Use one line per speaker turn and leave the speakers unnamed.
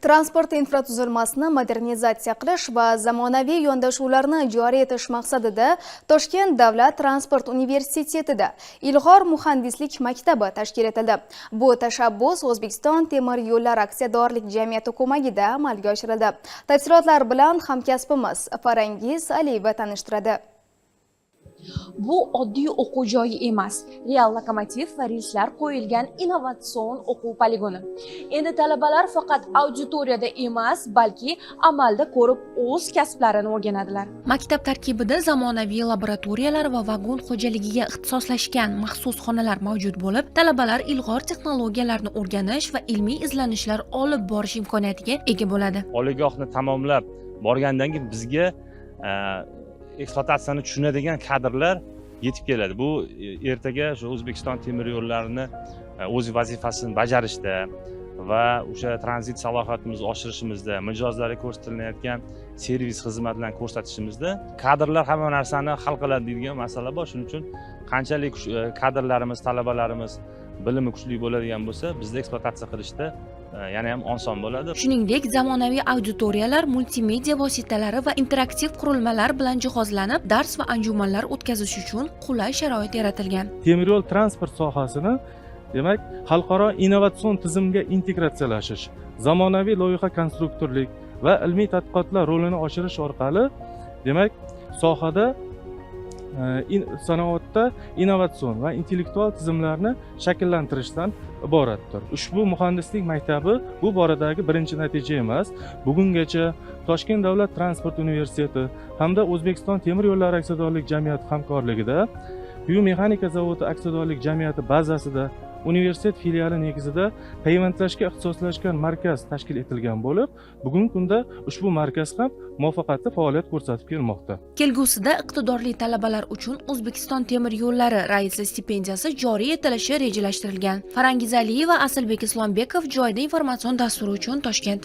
Transport infratuzilmasini modernizatsiya qilish va zamonaviy yondashuvlarni joriy etish maqsadida Toshkent davlat transport universitetida Ilg'or muhandislik maktabi tashkil etildi. Bu tashabbus O'zbekiston temir yo'llari aksiyadorlik jamiyati ko'magida amalga oshirildi. Tafsilotlar bilan hamkasbimiz Farangiz Aliyeva tanishtiradi.
Bu oddiy o'quv joyi emas, real lokomotiv va relslar qo'yilgan innovatsion o'quv poligoni. Endi talabalar faqat auditoriyada emas, balki amalda ko'rib, o'z kasblarini o'rganadilar.
Maktab tarkibida zamonaviy laboratoriyalar va vagon xo'jaligiga ixtisoslashgan maxsus xonalar mavjud bo'lib, talabalar ilg'or texnologiyalarni o'rganish va ilmiy izlanishlar olib borish imkoniyatiga ega bo'ladi.
Oliygohni tamomlab borgandan keyin bizga ekspluatatsiyani tushunadigan kadrlar yetib keladi. Bu ertaga shu O'zbekiston temir yo'llarini o'z vazifasini bajarishda va o'sha tranzit salohiyatimizni oshirishimizda, mijozlarga ko'rsatilayotgan servis xizmatlarni ko'rsatishimizda kadrlar hamma narsani hal qiladi deydigan masala bor. Shuning uchun qanchalik kadrlarimiz, talabalarimiz bilimi kuchli bo'ladigan bo'lsa, bizda ekspluatatsiya qilishda yana ham oson bo'ladi.
Shuningdek, zamonaviy auditoriyalar multimedia vositalari va interaktiv qurilmalar bilan jihozlanib, dars va anjumanlar o'tkazish uchun qulay sharoit yaratilgan.
Temir yo'l transport sohasini, demak, xalqaro innovatsion tizimga integratsiyalashish, zamonaviy loyiha konstruktorlik va ilmiy tadqiqotlar rolini oshirish orqali, demak, sohada sanoatda innovatsion va intellektual tizimlarni shakllantirishdan iboratdir. Ushbu muhandislik maktabi bu boradagi birinchi natija emas. Bugungacha Toshkent davlat transport universiteti hamda O'zbekiston temir yo'llari aksiyadorlik jamiyati hamkorligida Quyu mexanika zavodi aksiyadorlik jamiyati bazasida universitet filiali negizida payvandlashga ixtisoslashgan markaz tashkil etilgan bo'lib, bugungi kunda ushbu markaz ham muvaffaqiyatli faoliyat ko'rsatib kelmoqda.
Kelgusida iqtidorli talabalar uchun O'zbekiston temir yo'llari raisi stipendiyasi joriy etilishi rejalashtirilgan. Farangiz Aliyeva, Asilbek Islombekov, Joyida informatsion dasturi uchun, Toshkent.